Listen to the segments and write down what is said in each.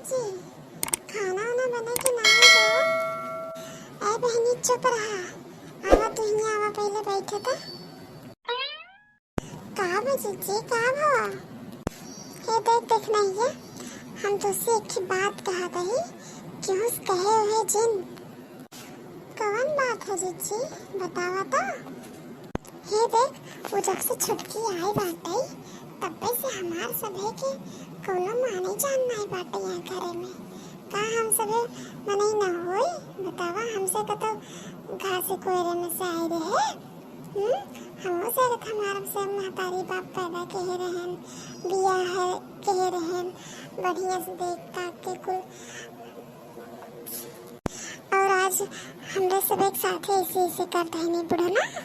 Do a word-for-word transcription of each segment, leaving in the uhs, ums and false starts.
जी, खाना वाना बने कि नाहीं हो? ए बहिनी, चुप रहा। आवा, तू हियाँ आवा, पहिले बैठे त। का बा जिज्जी, का भवा? हे देख, देख नैया, हम तोसे एक ठे बात कहत हई, केहू से कहे उहे जिन। कवन बात है जिज्जी, बतावा त। हे देख, वो जब से छुटकी आई बाटइ, तब्बे से हमार सभे के कउनो माने जान नाहीं बाटइ यहाँ घरे में। का हम सभे मनई न होई? बतावा, हमसे कतउ घास कोयरे में से आई रहे? हम्म? हमहू से अगर हमार से महतारी बाप पैदा कहे रहन, बियाह कहे रहन, बढ़िया से देख ताक के कुल, और आज हमरे सब एक साथे ऐसे ऐसे कर देहनी बुढ़ना।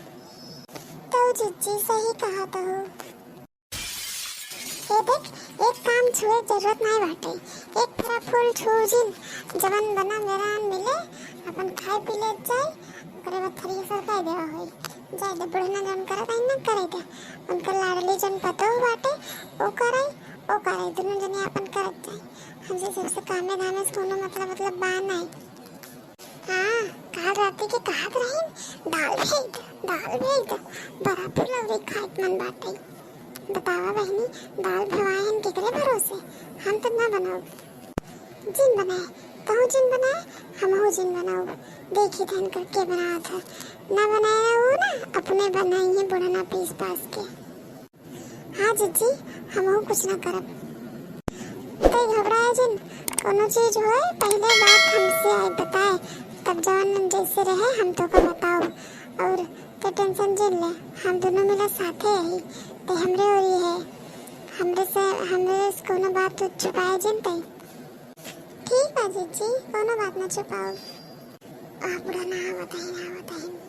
तो जिज्जी सही कहत हो। ए देख, एक काम छुए के जरूरत नाहीं बाटे। एक फरा फूल छू जिन, जवन बना मेरा मिले, अपन खाए पी ले जाए, ओकरे बाद थरिया सरकाई देवा होई। जाए दे, बुढ़ना जवन करत आई ना, करे दे। उनकर लाडली जवन पतोह बाटे, ओ करे, ओ करे, दुनों जने अपन करत जाए। हमसे सबसे कामे धामे से कउनो मतलब, मतलब बा नाहीं। हाँ, काल राती के कहत रहिन, "दाल भेज द, दाल भेज द, बड़ा फुलौरी खाए के मन बाटे।" बतावा बहिनी, दाल भेवाइन केकरे भरोसे? हम त ना बनाउब। जिन बनाए, तहू जिन बनाए, हमहू जिन बनाउब। देखी धन करके बनावत है। ना बनाए ऊ ना, अपने बनाई है बुढ़ना पीस पास के। हाँ जिज्जी, हमहू कुछ ना करब। तै घबराए जिन, कउनो चीज होए, पहिले बात हमसे आए बताए, तब जवन जैसे रहे हम तोका बताउब। और तै tension जिन ले, हम दुनों मिला साथे हई, तै हमरे ओरी है, हमरे से, हमरे से कउनो बात तू छुपाए जिन तै। ठीक बा जिज्जी, कउनो बात ना छुपाउब। आ बुढ़ना आवत हइन, आवत हइन।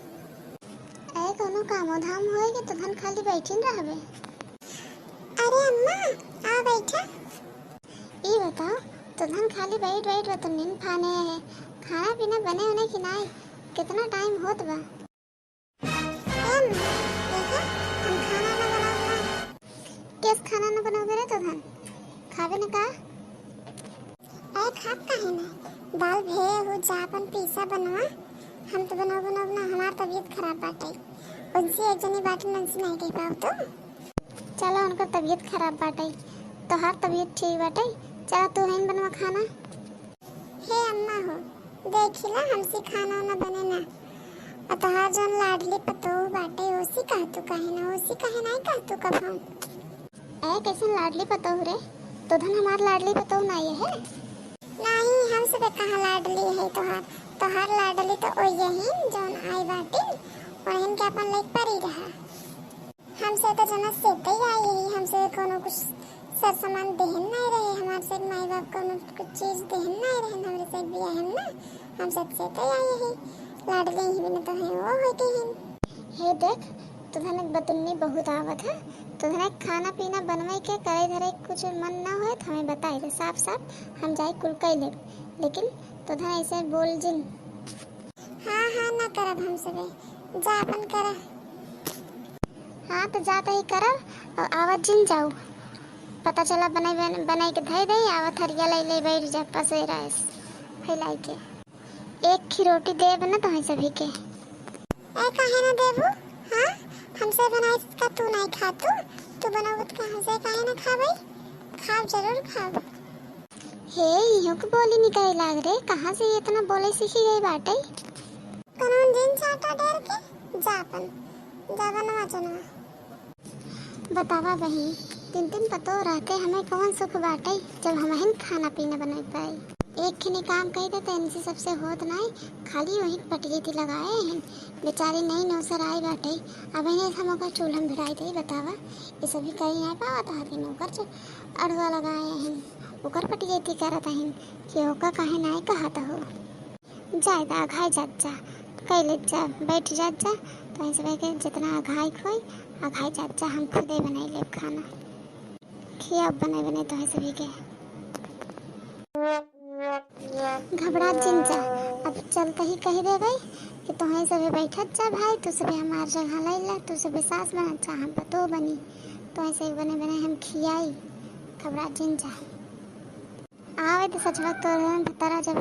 ए, कउनो कामो धाम होए कि तोधन खाली बैठिन रहबे? अरे अम्मा, आ बैठा। ई बताओ, तोधन खाली बैठ बैठ बतुन्निन फाने है, खाना पीना बने होने कि नाई? कितना time होत बा? ए अम्मा, देखा, हम खाना ना बनाउब ना। केस खाना ना बनाउबे रे तोधन? खाबे ना का? अरे खाब काहे ना? दाल भे हो जा, अपन पीसा बनवा। हम तो बनाउब बनाउब ना, हमार तबीयत खराब बाटे। उनसे एक जनी बाटे, उनसे नहीं कह पाउब तो। चला, उनकर तबीयत खराब बाटे, तोहार तबीयत ठीक बाटे। चला, तू हइन बनवा खाना। हे अम्मा हो, देखिला हमसे खाना वाना बने ना। और तोहार जौन लाडली पतोह बाटे, ओसी कह तू काहे ना, ओसी काहे नाई कह तू कब हम। ए, कैसन लाडली पतोह रे? तोधन हमार लाडली पतोह नाई है? नाई, हम सबे कहाँ लाडली है तोहार? तोहार लाडली तो ओइहे हिन, जौन आई बाटिन, उन्हन के अपन लेके परी रहा। हमसे तो जना सेते आई ही, हमसे कोनो कुछ सर सामान देहन नाई रहे, हमार से माई बाप कोनो कुछ चीज देहन नाई रहे, हमरे से बियाह में ना, हम सबसे तो आई ही, लाडली ही बिना तो है वो होती ही। हे देख, तोधन एक बतुन्नी बहुत आवत है, तोधन एक खाना पीना बनवे के करे धरे कुछ मन ना होए तो हमें बताई दे साफ साफ, हम जाई कुल कई लेब, लेकिन तोधन ऐसे बोल जिन। हाँ, हाँ, ना करब हम सबे, जा अपन करा। हाँ, तो जा तही करब और आवत जिन जाऊ। पता चला बनाई, बन-, बनाई के धई दई, आवत हरिया लाई ले बैठ जा पसेरा ऐस फैलाई के। एक खी रोटी देब ना तोहई सभी के। ए, काहे ना देबू? हाँ, हमसे बनाई का तू नहीं खा तू, तू बनाऊ तो हमसे काहे ना खाबई? खाब, जरूर खाब। हे, इहो के बोली निकले लाग रे, कहाँ से ये इतना बोले सीखी गई बाटे? कानून जिन चाटा डेर के, जा अपन, जा बनवा चनवा। बतावा बही, तीन तीन पतोह रहते हमें कौन सुख बाटे, जब हमहिन खाना पीना बनाई पाई। एक खिने काम कही दे तो इनसे सबसे होत नाई, खाली वही पटियेती लगाए हैं। बेचारी नई नौसर आई बाटे, अब इन्हें हम ओकर चूल्हा में भिड़ाई दे, बतावा, ये सभी करी नहीं पावत हथिन, ओकर च-, अड़ुआ लगाए हैं, ओकर पटियेती करत हैं कि ओका काहे नाई कहत हो। जाए दा, अघाई जात जा, कई लेत जा, बैठ जात जा, तो ऐसे कह के जितना अघाई खोई, अघाई जात जा, हम खुदे बनाई लेब खाना। खियाब बनाई बनाई तोहे सभी के। घबरात जिन जा, अब चलते ही कही देबे कि तोहे सभी बैठत जा भाई, तू सभी हमार जगह लैला, तू सभी सास बनत जा, हम पतोह बनी, तोहे से बने बने हम खियाई। घबरात जिन जा। कह दे सचवा, तोहन भतारा जब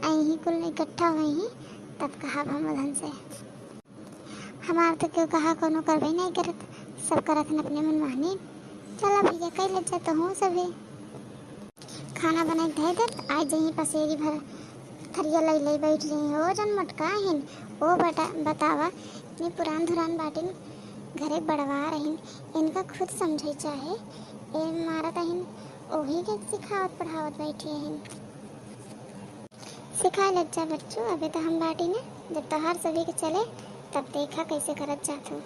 अइहीं कुल इकट्ठा होइहीं, तब कहब हम उधन से। हमार तो केहू कहा कोनो करबे नहीं करत, सब करत हन अपने मनमानी। चला भैया, कई लज्जा तो हूँ सभी। खाना बनाई धै देत, आज जहीं पसेरी भर थरिया लई लई बैठ रही हो, जन मोटका हिन। ओ बता, बतावा, इतनी पुरान धुरान बाटिन, घरे बड़वा रहिन, इनका खुद समझे चाहे, ए मारत अहिन, ओही के सिखावत पढ़ावत बैठी अहिन। सिखाए लग जा बच्चू, अबे तो हम बाटी ने, जब तोहार सभी के चले, तब देखा कैसे करत जात हो।